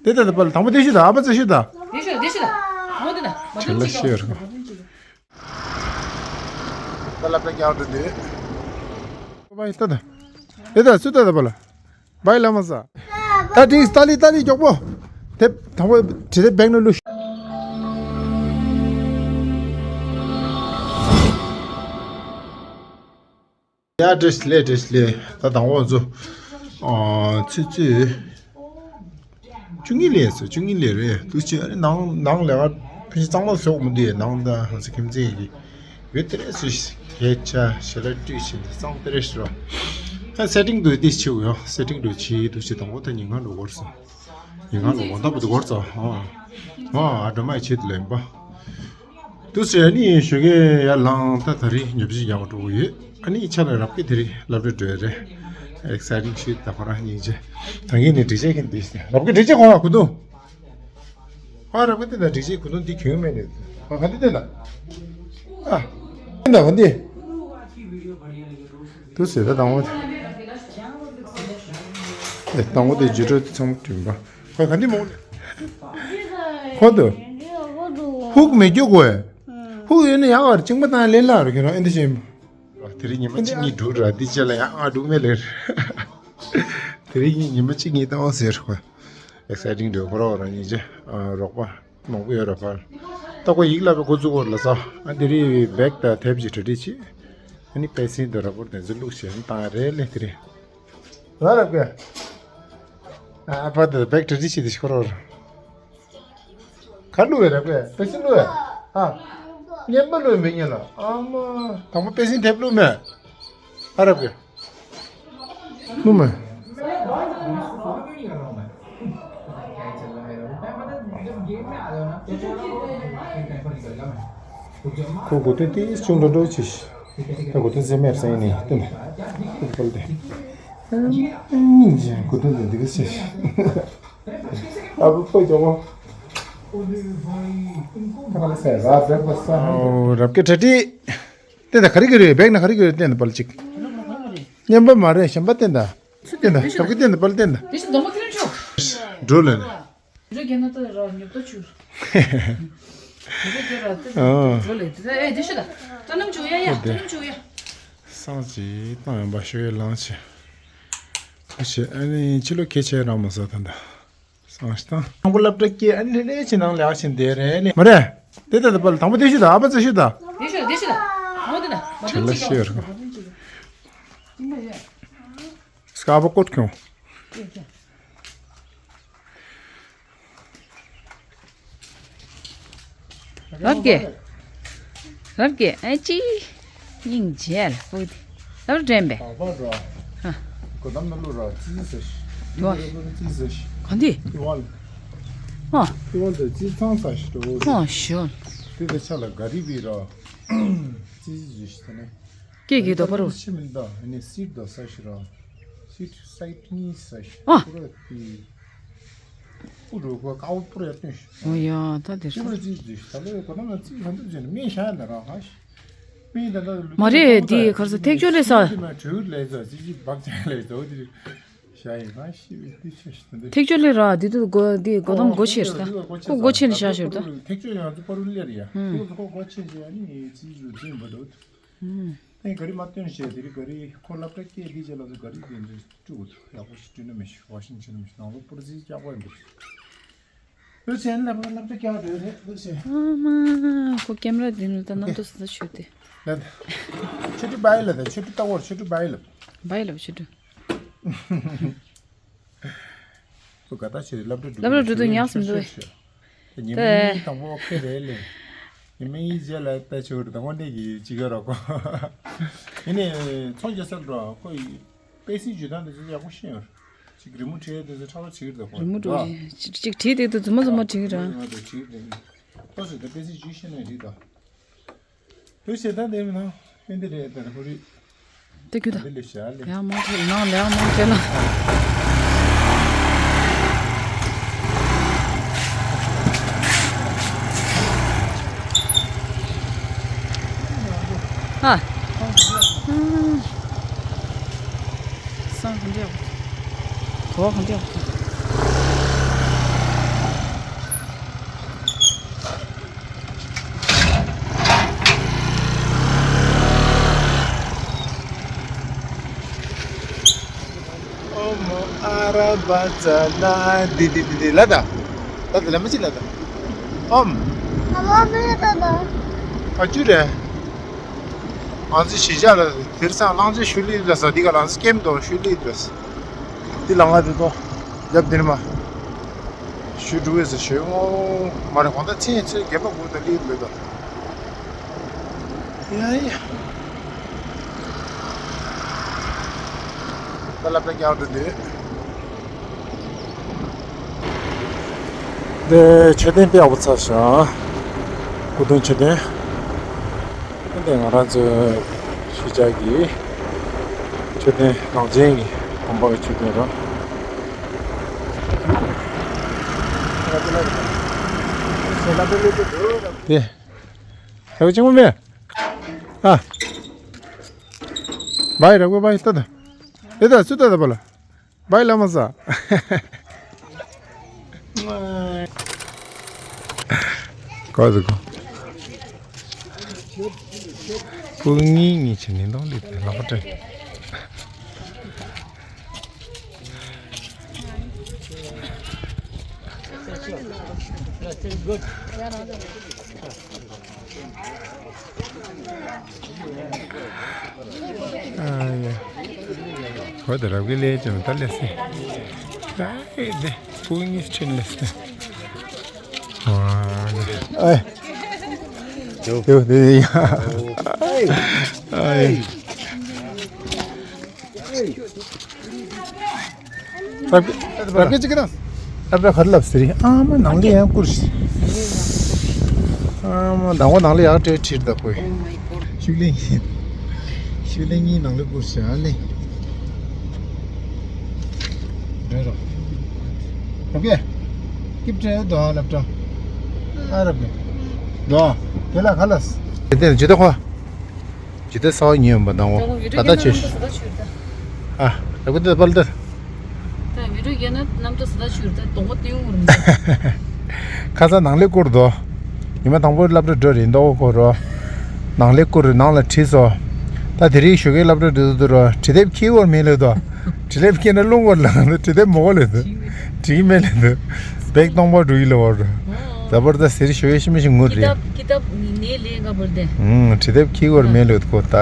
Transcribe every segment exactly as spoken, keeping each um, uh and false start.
དེ་ད་ད་པ་ལ་དང་པོ་དེ་ཤི་ད་ཨ་པ་ཙི་ཤི་ད། དེ་ཤི་དེ་ཤི་ད། ཧོ་དེ་ད། མ་ཆེ་ལ་ཤི་ཡོད་རེད། ད་ལབ་ད་རྒྱག་འགྲོ་དེ། བའི་ད་ད། དེ་ད་སུ་ད་ད་པ་ལ། བའི་ལ་མ་ས། ད་དེ་ཏ་ལི་ཏ་ལི་མགྱོགས་པོ། དེ་དང་པོ་དྲི་དེ་བེག་ནང་བླུགས། ཡ་བཀྲ་ཤིས་བདེ་ལེགས། བཀྲ་ཤིས་བདེ་ལེགས། ད་དང་པོ་ཚོ། ཨ་ཚོད་ཚོད། བཅུ་གཉིས་ལས་སོ་བཅུ་གཉིས་ལས་རེད་འདུག་ཅེས་ཨ་ནི་ནང་ནང་ལས་ཀ་ཕན་ཆད་གཙང་མ་བཟོ་མི་འདུག་ནང་ད་ཧང་སི་ཁྱིམ་མཚེས་ཀྱི་ཡོད་དེ་རེད་སུ་ཞིག་གས་ཆ་ཞེ་ལ་བཀྲུས་ཕྱིན་ཏེ་གཙང་དེ་རེད་ཤི་རོ། ཨ་སེ་ཊིང་འདུག་དེ་ཆེའུ་ཡོ་སེ་ཊིང་འདུག་ཆེ་འདུག་ཅེས་དང་པོ་ད་ཉིན་གང་འགྲོ་གོ་རེད་སོ། ཉིན་གང་འགྲོ་གོ་ད་བུ་འདུག་གོ་རེད་སོ། ཨ་ཨ་ཨ་འགྲོ་མ་ཡི་ཆེད་དུ་ལེན་པ། དུ་སེ་ནི་ཞོགས་ཀས་ཡར་ལངས་ད་ད་རེས་ཉོ་ཆ་ཉོ་ག་འགྲོ་གི་ཡོད། ཨ་ནི་ཆ་ལ་རབ་ཀྱི་དེ་རིང་སློབ་གྲྭ་འགྲོ་ཡ་རེད། ཨེག་སའི་ཊིང་ཤིག་ད་ཁོ་རང་སྙིང་རྗེ། ད་ངས་ནི་འགྲིག་ཆས་ཀྱི་འདི་རབ་ཀྱི་འགྲིག་ཆས་གོ་ང་གུ་དུ། ཨ་རབ་ཀྱི་དེ་ད་འགྲིག་ཆས་གུ་དུ་འདི་གྱོན་མེད་ནས། ཨ་ག་འདི་དེ་ད། ཨ་དེ་ད་ག་འདི། དུ་སེ་ད་དང་པོ་དེ། དང་པོ་དེ་ཇི་འགྲོ་དེ་ཚང་མ་བསྐྲུན་པ། ཁོ་ག་འདི་མོ། ཁོ་དུ། ཧུག་མེད་རྒྱུ་གོ་ཨེ། ཧུག་ཡོད་ན་ཡག་བར་གཅིག་མ་བཏང་ལེན་ལ་རུ་ཁྱོད་རང་ཨེ་འདི་བྱེད། དེ་རིང་ཉི་མ་གཅིག་གཉིས་འགྲོ་ར་འདི་བྱས་ལ་ཡང་ཨ་འགྲོ་མེད་ལེར། དེ་རིང་ཉི་མ་གཅིག་གཉིས་བཏང་ཟེར་ཁོ། ཨེག་སའི་ཊིང་འགྲོ་ཁོ་ར་རང་ཉིད་ཅེ་རོགས་པ་མང་པོ་ཡོད་ར་ཕར། ད་ཁོ་ཡིག་ལ་བའི་འགོ་བཙུགས་འོར་ལ་ས་ཨ་འདི་རིང་བའི་བེག་དང་དེབ་ཀྱི་གྲ་སྒྲིག་བྱེད། ཨ་ནི་པེ་སིན་དང་ར་པོར་དེ་ཚོ་བླུགས་བྱས་ཨ་ནི་བཏང་རེད་ལེ་དེ་རིང་། ང་ར་བའི། ཨ་ཕ་དང་བེག་གྲ་སྒྲིག་བྱེད་དེ་ཤི་ཁོ་ར་ར། ག་བླུགས་ཡོད་རེད་པས། པེ་སི་བླུགས་ཡོད། ཨ། བརྙན་པ་བླུགས་མེད་ཉེ་ལ། ཨ་མ། དང་པོ་པེ་སིན་དེབ་བླུགས་མེད། ཨ་རབ་གི། བླུགས་མེད། ཁོ་གོ་དོན་ཏིས་ཅུང་འགྲོ་འགྲོ་ཆེ་ཤི། ད་གོ་དོན་ཟེར་མེད་ཟེར་ནི་སྟོན། ཏུ་པལ་ཏེ། སྙིང་རྗེ་གོ་དོན་དེ་འདི་ག་ཆེ་ཤི། ཨ་བུ་ཕོ་ཇོ་མོ། ད་ག་ལ་སེ་ར་བེག་པ་ས་ཧན། ཨོ་རབ་ཀྱི་གྲ་སྒྲིག། བསྟན་ད་ག་རེ་གི་རེད་བེག་ན་ག་རེ་གི་རེད་བསྟན་ད་པལ་ཅིག། བརྙན་པ་མ་རེད་གཞན་པ་བསྟན་ད། བསྟན་ད་རབ་ཀྱི་བསྟན་ད་པལ་བསྟན་ད། འགྲོ་ལེ་ནས། རེ་རྒན་ན་ད་ར་ཉོབ་ཏོ་ཆུ། རེ་རྒན་ར་ཏེ་ཨ་འགྲོ་ལེ་ཏེ་ཨེ་དེ་ཤི་ད། ད་ནམ་ཆུ་ཡ་ཡ་ད་ནམ་ཆུ་ཡ། སང་ཅི་བཏང་ཡོང་པ་ཤོད་ཡ་ལང་ཆེ། ཁ་ཤས་ཨ་ནི་ཕྱི་ལོ་ཁེ་ཆེ་རང་མ་ཟ་ད་ད། སང་ཞི་ད། དང་པོ་སློབ་གྲྭ་སྐྱེལ་ཨ་ནི་ལེ་ལེ་ཆེ་ནང་ལེགས་ཤིང་དེ་རེད་ལེ་མ་རེད། དེ་ད་ད་པ་ལ་དང་པོ་དེ་ཤི་ད་ཨ་པ་ཙི་ཤི་ད། དེ་ཤི་ད་དེ་ཤི་ད། ཧོ་དེ་ད་མ་ཆེ་ལ་ཤི་ཡོད་རེད། སྐ་བ་ཀོད་ཁྱོང་། རབ་ཀྱི། རབ་ཀྱི་ཨ་ཅི། སྙིང་རྗེ་ལ་ཕུག་སྟེ། རབ་དྲན་པས། དང་པོ་ར། ཧ། གོ་དམ་ནང་བླུགས་ར་ཙི་ཙི་ཟེར་ཤི། དུ་བ། ཙི་ཙི་ཟེར་ཤི། ག་འདི། ཏི་ཝན། ཨ། ཏི་ཝན་དུ་ཙི་ཚང་ཟ་ཤི་འགྲོ། ཨ་ཞོ། དེ་དེ་ཆ་ལ་ག་རི་བི་ར། ཙི་ཙི་ཟེར་ཤི་ད་ནི། ཀྱེ་ཀྱེ་དོ་པ་རུ། ཕྱི་མི་འདའ་ནི་སིད་དོ་ས་ཤི་ར། སིད་སའིད་གཉིས་ས་ཤི། ཨ། ཁོ་ར་ཏི། ཨུ་རུ་ཀ་ཀའོ་པུར་ཡ་ཏུན་ཤི། ཨོ་ཡ་ད་དེ་ཅི་རེད། པར་ཙི་ཙི་ད་ལོ་གོ་ན་ང་ཙི་ག་འདུག་ཟེར་ནས་མི་ཤ་ཡ་ན་རང་ཧ་ཤི། མི་ད་ད་ལུ་མ་རེད་དེ་གར་ས་ཐེག་ཆོ་ལས་ས། ཙི་ཙི་མ་གྲོས་ལས་ས་ཙི་ཙི་བག་ཅ་ལས་ས་འོ་དེ་ཤ་ཡི་ཧ་ཤི་བི་ཏི་ཆ་ཤི་ད་འདི། ཐེག་ཆོ་ལས་ར་དེ་དུ་གོ་དེ་གོ་དམ་གོ་ཆེར་ས། ཁོ་གོ་ཆེར་ཤ་ཤོར་ད། ཐེག་ཆོ་ཡང་ཙི་པ་རུ་ལེར་ཡ། ཧུམ། ཁོ་གོ་ཆེར་ཤ་ཡ་ནི་ཙི་ཙི་རུ་ཙི་མ་འདུག་ཧུམ། ཨེ་ག་རི་མ་སྟོན་ཞེས་དེ་རི་ག་རི་ཁོ་སློབ་གྲྭ་སྐྱེལ་དེ་རྗེས་ལ་ག་རི་དེ་འདྲ་སྤྲུག་ཡག་པོ་ཞིག་སྤྲུལ་ན་མི་ཤི་ཝ་ཤིང་ཆེན་མི་ཤི་ནང་ལོ་པུར་ཟིག་ཡག་པོ་ཡིན་པ་རེད། ལུས་ཅན་སློབ་སློབ་གྲྭ་སྐྱེལ་བ་རེད་རེད་ལུས་ཅན། ཨ་མ། ཁོ་ཀེམ་ར་དེ་ནི་ད་ནམ་དུ་ས་ཆུ་དེ། ལ་ཆུ་ཏི་བའི་ལ་ད་ཆུ་ཏི་ལྟ་བོར་ཆུ་ཏི་བའི་ལ། བའི་ལ་ཆུ་ཏི། ཁོ་ག་ད་ཆེ་སློབ་གྲྭ་སློབ་གྲྭ་འགྲོ་དུས་ཉག་ཟིན་འདུག་ཉི་མ་གཉིས་དང་པོ་ཁེ་རེད་ལེ། ཉི་མ་གཉིས་རྗེས་ལ་ད་ཆེ་བར་དང་པོ་འདྲེ་གི་ཅི་ག་རོགས་གོ། ཡིན་ནས་ཚོང་རྒྱག་ས་འགྲོ་ཁོ་ཡི་པེ་སི་འཇུ་སྟངས་དེ་ཚོ་ཡག་པོ་ཤེས་ཡོད། ཅིག་རི་མོ་བྲིས་དེ་ཚོ་ཁྲ་བ་བྱེད་ཀྱི་འདུག་ཁོ་རི་མོ་འགྲོ་ཅིག་ཅིག་བྲིས་དེ་ཚོ་རྫུན་མ་རྫུན་མ་བྲིས་ཀྱི་ར། ང་ཚོ་བྲིས་དེ་ཏོ་སི་ད་པེ་སི་འཇུ་ཤེས་ན་འགྲིག་ད། བོད་ཞེ་དྲག་བསྡད་མི་ནང་ཨེ་འདི་རེད་ད་ཁོ་རི། དེ་རྒྱུ་ད། འདི་ལས་བྱ་ལེ། ཡང་མང་ཆེ་ནང་ལས་མང་ཆེ་ལ། ཨ། སང་ག་འདྲ། གོ་ག་འདྲ། པ་ཙ་ན་འདི་འདི་འདི་འདི་ལ་ད། ད་འདི་ལ་མ་ཅི་ལ་ད། ཨོམ། ཨ་མ་མེ་ད་ད། ཨ་ཅུ་རེ། ང་ཚོ་གཞིས་ཆགས་ལ་དེར་སང་གླང་ཆེན་ཤུ་ལི་ལ་ས་འདི་ག་ལ་སྐེམ་དོ་ཤུ་ལི་ལ་ས། འདི་ལ་ང་འདི་དོ། རྒྱབ་འདིར་མ། ཤུ་འགྲོ་བས་ཟེར་ཤོད་ངོ་མ་རེད་གོང་ད་ཚེ་ཚེ་རྒྱབ་པ་དགུ་ད་ལི་མེད་དོ། ཡ་ཡ། ད་སློབ་གྲྭ་རྒྱག་འགྲོ་འདོད། འདི་མཆོད་རྟེན་དཔེ་ཡག་པོ་ཚར་ཤག་སྐུ་གདུང་མཆོད་རྟེན། འདི་ང་རང་ཚོའི་གཞིས་ཆགས་ཀྱི་མཆོད་རྟེན་ནང་ཆེན་གྱི་དགོན་པ་གི་མཆོད་རྟེན་རེད། དེ། ཧེ་ཅིང་མེ། ཨ། བའི་ར་གོ་བའི་ཏ་ཏ། དེ་ད་སུ་ཏ་ཏ་པ་ལ། བའི་ལ་མ་ས། གོ་ཟི་གོ། སྤུན་གཉིས་གཉིས་ཆེ་ནི་འདོང་ལི་ལག་པ་སྤྲད། ཨ་ཡ། གོ་ད་རབ་གི་ལས་ཀྱང་ད་ལས་སེ། ཨ་ཡ་དེ་སྤུན་གཉིས་ཁྲིན་ལས་སེ། ཨ་ཡ། ཡོ་དེ་ཡ། ཨ་ཡ། རབ་རྒྱས་ཅིག་གི་ན། རབ་ར་གར་ལབ་ཟེར་ཨ་མ་ནང་ལས་ཡང་བསྐུར་ཞིག་ཨ་མ་ནང་བ་ནང་ལས་ཡག་སྤྲད་ཁྲིར་ད་ཁོས། ཤུགས་ལེན་ཡིན། ཤུགས་ལེན་གཉིས་ནང་ལས་བསྐུར་ཞིག་ཨ་ལེ། རེད་རོ། རབ་རྒྱས། སྐྱིབས་སྤྲད་དོ་ཨ་ལབ་དྲ། ཨ་རབ་རྒྱས། དོ། དེ་ལ་ག་ལ། དེ་ལྟར་ཇི་ལྟ་ཁོ། ཇི་ལྟར་ས་བ་ཉོས་ཡོང་པ་དང་འོ་ད་ལྟ་ཆོས། ཨ་རབ་རྒྱས་དེ་པལ་ཏེ། ད་བི་ཌིའོ་རྒྱག་ན་གནམ་ད་ས་ད་ཆུར་ད་གདོང་པ་ཏེའུ་ངུར་མི། ཁ་ས་ནང་ལས་བསྐུར་དོ། ཉི་མ་དང་པོ་སློབ་གྲྭ་འགྲོ་རེད་མདོག་ཁོ་རོ། ནང་ལས་བསྐུར་ནང་ལ་བྲིས་སོ། ད་དེ་རིང་ཞོགས་ཀས་སློབ་གྲྭ་འགྲོ་དུས་རོ་བྲིས་དེབ་ཁྱེར་བར་མེད་ལོས་དོ། བྲིས་དེབ་ཁྱེར་ན་རླུང་བར་ལ་བྲིས་དེབ་མོ་གོ་ལོས་དོ། བྲིས་མེད་ལོས་དོ། བེག་སྟོང་པ་འགྲོ་ཡི་ལོ་བར་རོ། ད་བར་ད་ཟེར་ཞོགས་ཀས་ཤི་མི་ཞིག་ངུར་རེད། ཀི་ཏབ་ནི་ནས་ལས་འགའ་བར་དེ། ཨུང་བྲིས་དེབ་ཁྱེར་བར་མེད་ལོས་ཁོ་ད།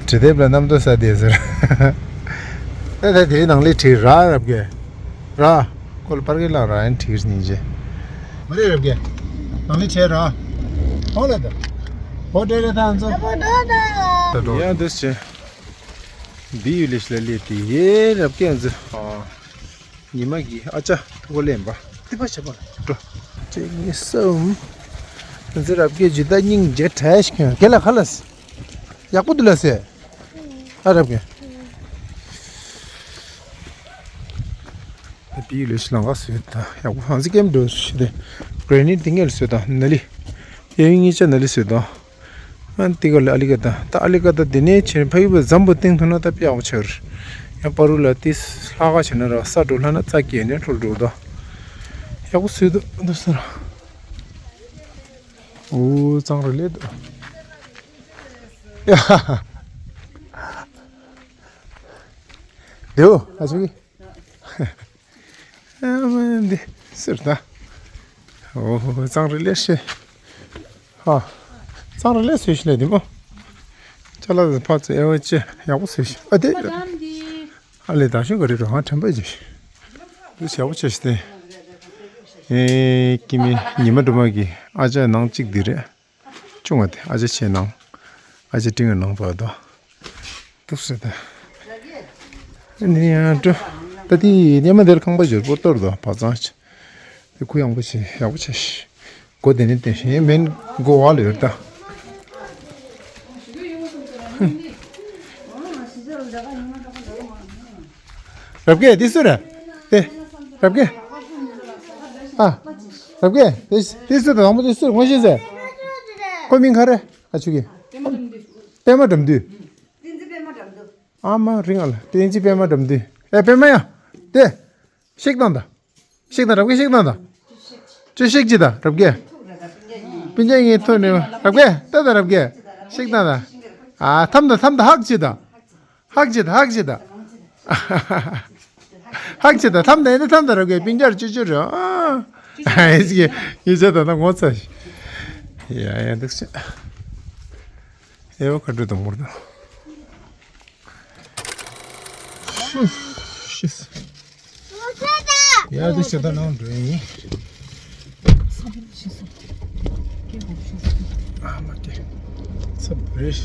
བྲིས་དེབ་ལ་གནམ་དུ་ས་དེ་ཟེར། ད་ད་དེ་རིང་ནང་ལས་བྲིས་ར་རབ་གས། ར། ཀོལ་པར་གི་ལ་ར་ཡན་ཁྲིར་སྙིང་རྗེ། མ་རེད་རབ་གས། ནང་ལི་བྱས་ར། ཧོ་ལ་ད། ཧོ་ཏྲེ་རེ་ཐང་ཚོ། ཡ་འདུས་ཆེ། འདི་ཡུལ་ལེ་ཤི་ལ་ལེ་ཏི་ཡེ་རབ་གས་ཨ་ཚོ། ཉི་མ་གི་ཨ་ཅག་ཐུག་པ་ལེན་པ། ཏི་པ་བྱ་པ་འགྲོ། གཅིག་གཉིས་གསུམ། ཨ་ཚོ་རབ་གས་ཇི་ལྟ་སྙིང་རྗེ་དྲག་ཤིང་ག་ལ་ཁ་ལ་སི། ཡག་པོ་འདུག་ལ་སེ། ཨ་རབ་གས། ད་པིའི་ལུས་ཤི་ལང་ག་སོད་ད་ཡག་པོ་ཧང་ཟི་ཀེམ་འགྲོ་ཤི་དེ། གྷེ་ནི་ཊི་དེ་ངེར་སོད་ད་ན་ལི། ཡ་ཡུ་གཉིས་ཆ་ན་ལི་སོད་ད། ཨ་ཏི་ག་ལ་ཨ་ལི་ག་ད་ད་ཨ་ལི་ག་ད་དེ་ནས་ཆེན་ཕ་ཡུ་བ་ཛམ་བུ་ཏིང་ཐུ་ན་ད་པི་ཡག་པོ་ཆེར། ཡང་པ་རུ་ལ་ཏི་ལྷ་ག་ཆེ་ན་ར་ས་འགྲོ་ལྷ་ན་རྩ་སྐྱེས་ནས་འཕྲོ་འགྲོ་ད། ཡག་པོ་སོད་ད་འདུག་ས་ར། ཨོ་གཙང་ར་ལེ་ད། ཡ། དེའོ་ཨ་ཅུ་གི། ཨ་མ་འདི་ཟེར་ད། ཨོ་གཙང་རི་ལེ་ཤེ། ཧ། གཙང་རི་ལེ་ཤེ་ཤི་ལེ་འདི་མོ། ཅ་ལག་ཕ་ཚོ་ཨེ་བ་ཅེ་ཡག་པོ་ཟེར་ཤི་ཨ་དེ། ཨ་ལེ་ད་ཤོད་ག་རེ་རོ་ཧ་ཁྲམ་པ་ཅེ་ཤི། འདི་ཡག་པོ་ཅེ་ཤི་སྟེ། ཨེ་ཀི་མི་ཉི་མ་སྒྲོལ་མ་གི་ཨ་ཅག་ནང་གཅིག་འདི་རེད། ཅུང་བ་དེ་ཨ་ཅག་ཆེ་ནང་། ཨ་ཅག་ཏིང་ངེ་ནང་བར་དོ། ཏུག་སེ་ད། ཨ་ནི་ཡང་འགྲོ། ད་དེ་ཉི་མ་དེར་ཁང་པ་འབྱོར་པོ་གཏོར་དོ་བ་ཙང་ཆེ། དེ་ཁུ་ཡངས་པོ་ཆེ་ཡག་པོ་ཆེ་ཤི། སྒོ་དེ་ནི་དེ་བཞིན་མིན་སྒོ་བ་ལ་ཡོད་ད། རབ་རྒྱས་འདི་སུ་རེད། དེ། རབ་རྒྱས། ཨ། རབ་རྒྱས་དེ་དེ་སུ་རེད་དང་པོ་དེ་སུ་རེད་ངོ་ཤེས་ཟེར། ཁོ་མིང་ག་རེ་ཨ་ཆུ་གི། པད་མ་དགྲ་འདུལ། ཨ་མ་རིང་ཨ་ལ་བསྟན་འཛིན་པད་མ་དགྲ་འདུལ། ཨེ་པད་མ་ཡ། དེ། ཤེག་དང་ད། ཤེག་དང་རབ་རྒྱས་ཤེག་དང་ད། ཅུ་ཤེག་ཅི་ད་རབ་རྒྱས། སྤུན་ཀྱག་ངའི་ཐོག་ནས་རབ་རྒྱས་ད་ད་རབ་རྒྱས། ཤེག་དང་ད། ཨ་ཐམ་ད་ཐམ་ད་ཧག་ཅི་ད། ཧག་ཅི་ད་ཧག་ཅི་ད། ཧག་ཆེ་ད་ཐམ་ད་ཡིན་ན་ཐམ་ད་ར་གི་པིན་ཅར་ཅུ་ཅུ་ར། ཨ་ཡིས་གི་ཡིས་ཆ་ད་ན་ངོ་ཚ་ཤི། ཡ་ཡ་འདུག་ཤི། ཨེ་བོ་ཁ་འགྲོ་དང་མོར་དང་། ཤི། ཡ་འདུག་ཤི་ད་ནང་འགྲོ་ཡིན། ཨ་མ་ཏེ། ཚབ་རེད།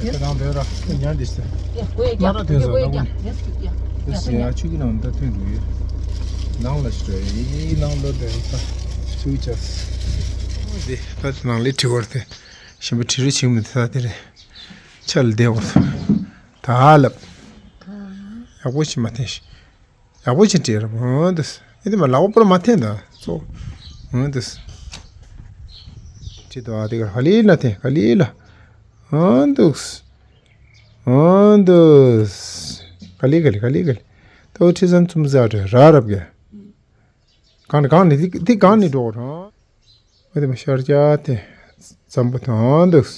ཡ་ད་ནང་འགྲོ་ར་ཉར་འདི་ཤི། ཡ་ཀོ་ཡ་ཀྱ་ཀོ་ཡ་ཀྱ་ཡ་ཡ་ཡ་ཡ། ཡ་ཆུ་གི་ནང་ད་ཐོན་འགྲོ་ཡོད། ནང་ལ་ཤི་ར་ཡི་ནང་ལོ་དེ་ད་ཆུ་ཅས། འདི་ད་ནང་ལི་ཁྲི་བར་དེ། ཞིམ་པོ་བྲིས་རུ་ཆིག་མི་ཐ་དེ་རེད། ཆ་ལ་བདེ་བོ། ད་ལབ། ཡག་པོ་ཞིག་མ་འཐེན་ཤི། ཡག་པོ་ཞིག་བྲིས་ར་འོ་འདུག་ཨེ་དེ་མ་ལག་པ་པོ་ལ་མ་འཐེན་ད་ཚོ། འོ་འདུག་བྲིས་དོ་ཨ་དེ་ག་ཧ་ལི་ལ་འཐེན་ག་ལི་ལ། འོ་འདུག་འོ་འདུག་ག་ལི་ག་ལི་ག་ལི་ག་ལི། ཏོ་ཁྲི་སན་ཚུམ་ཟ་ར་ར་རབ་གེ། གང་ནས་གང་ནས་དེ་དེ་གང་ནས་འགྲོ་རང་། ཨ་དེ་མ་ཤར་རྒྱ་དེ། འཛམ་བུ་དང་འདུག་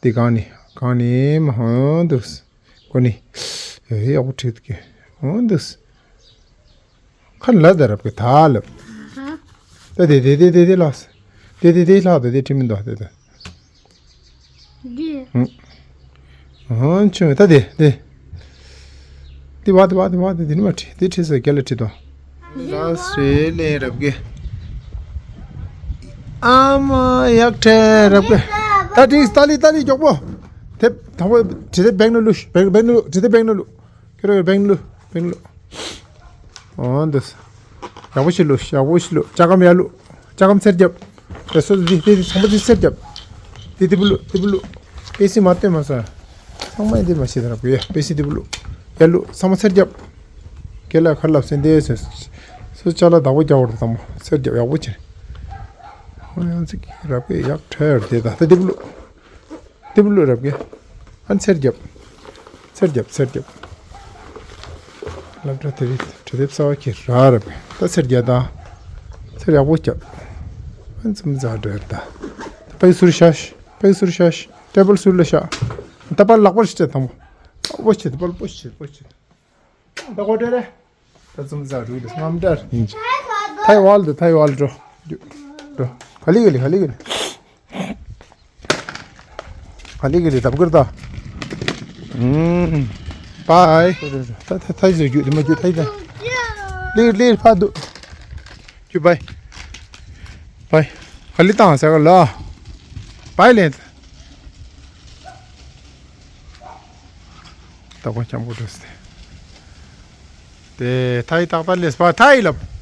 དེ་གང་ནས་གང་ནས་མ་ཧང་འདུག་ཀོ་ནི། ཨེ་ཡག་པོ་བྲིས་འདུག་གི་ཧང་འདུག་ཁ་ལ་ད་རབ་གི་ད་ལབ། ད་དེ་དེ་དེ་དེ་དེ་ལགས། དེ་དེ་དེ་ལྷག་ད་དེ་ཁྲིམས་མི་འདུག་དེ་དེ། འདི། ཨང་ཆུང་ད་དེ་དེ། དེ་བ་དེ་བ་དེ་བ་དེ་དེ་ནི་མ་ཁྲི་དེ་ཁྲི་ས་རྒྱ་ལ་ཁྲི་དོ། ལ་སེ་ལེ་རབ་གེ། ཨ་མ་ཡག་ཁྲེ་རབ་གེ། ད་དེ་ཏ་ལི་ཏ་ལི་མགྱོགས་པོ། དེ་ད་བོ་ཁྲི་དེ་བེང་ནུ་ལུ་བེང་བེང་ནུ་ཁྲི་དེ་བེང་ནུ་ལུ། ཁྱོད་ར་བེང་ལུ་བེང་ལུ། འོ་འདུག་ཡག་པོ་ཞིག་ལུ་ཡག་པོ་ཞིག་ལུ་ལྕགས་སྒམ་ཡར་ལུ། ལྕགས་སྒམ་སེར་རྒྱབ། རེ་སོ་འདི་འདི་འདི་ཚང་མ་འདི་སེར་རྒྱབ། འདི་འདི་བུ་ལུ་འདི་བུ་ལུ། པེ་སི་མ་སྟོན་མ་ས། ཚང་མ་འདི་མ་ཤེས་ད་ར་བུ་ཡ་པེ་སི་འདི་བུ་ལུ། ཡར་ལུ་ཚང་མ་སེར་རྒྱབ། གེ་ལ་ཁར་ལབ་སེ་འདི་སེ། སུ་ཅ་ལ་བདག་པོ་རྒྱག་བར་དང་མོ་སེར་རྒྱབ་ཡག་པོ་ཆེ། ཧོ་ཡང་ཚིག་ར་བུ་ཡག་ཁྲེ་ཡར་འདི་ད་ད་འདི་བུ་ལུ། དེབ་བླུགས་རབ་གེ། ཨན་ཚེར་རྒྱབ། ཚེར་རྒྱབ་ཚེར་རྒྱབ། སློབ་གྲྭ་དེ་རིང་དྲོད་དེབ་གསར་བ་ཁྱེར་རག་རབ་གེ། ད་ཚེར་རྒྱབ་དང་། ཚེར་ཡག་པོ་རྒྱབ། ཨན་ཙམ་ཛ་འགྲོ་ཡར་ད། ད་པའི་ཟུར་བཞག་ཤི། པའི་ཟུར་བཞག་ཤི། ཊེ་བལ་ཟུར་ལ་བཞག་ད་པར་ལག་པར་ཤི་ཏེ་དང་པོ། པོ་ཆེ་ད་པར་པོ་ཆེ་པོ་ཆེ། ད་གོ་དྲེ་རེ། ད་ཙུམ་ཙ་རུ་དེ་སྔམ་དྲར་ཡིན་ཅི། ཐའི་ཝལ་དུ་ཐའི་ཝལ་འགྲོ། འགྲོ། ག་ལི་ག་ལི་ག་ལི་ག་ལི། ག་ལི་ག་ལི་དབ་གར་ད། ཨུམ། པའི། ད་ད་ཐའི་ཟེར་རྒྱུ་དེ་མ་རྒྱུ་ཐའི་ད། ལིར་ལིར་ཕ་དུ། རྒྱུ་པའི། པའི། ག་ལི་བཏང་ཟེར་ག་ལ། པའི་ལེན། ད་གོ་ཅང་པོ་འགྲོ་སྟེ། དེ་ཐའི་ཏག་ཏག་ལེས་པ་ཐའི་ལབ།